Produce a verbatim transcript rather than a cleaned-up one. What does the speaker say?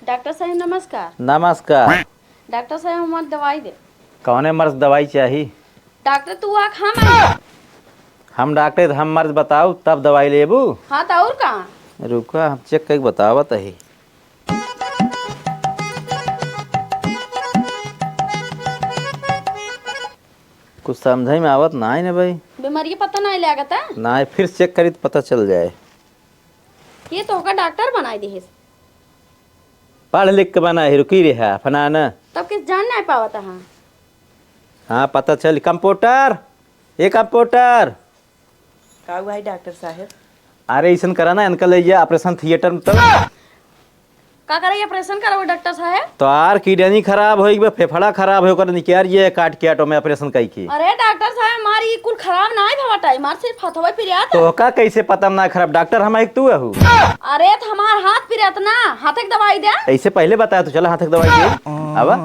डॉक्टर साहेब, नमस्कार। नमस्कार। डॉक्टर साहेब, हमार दवाई दे। कौने मर्ज दवाई चाही? डॉक्टर, तू आख, हम आए। हम डॉक्टर, हम मर्ज बताऊ, तब दवाई लेबू? हाँ, तो और का? रुका, हम चेक करके बतावत ही। कुछ समझे में आवत ना है ना भाई। बीमारी के पता ना लागत है? ना, फिर चेक करी तो पता चल जाए। ये तो होगा डॉक्टर बनाए दिहिस। पढ़ लिख के बना है, रुकी रहा, फनाना। तब किस जान नहीं पावत है? हाँ, पता चल। कंप्यूटर, ये कंप्यूटर। का हुआ है डॉक्टर साहब? अरे, ऐसन करा ना, इनका ले जा ऑपरेशन थिएटर में तो। का करे ऑपरेशन करबो डॉक्टर साहब? तोहार किडनी खराब होई बा, फेफड़ा खराब होई, ओकर निकाल ये काट के ऑटो में ऑपरेशन कई के। अरे डॉक्टर साहब, हमार ई कुल खराब ना है भवटा, हमार सिर्फ हथवा पिरात। तो का कैसे पता ना खराब? डॉक्टर हम एक तू हू। अरे तो हमार हाथ पिरात ना, हाथ के दवाई दे। ऐसे पहले बताया तो चला हाथ के दवाई दे। आवा।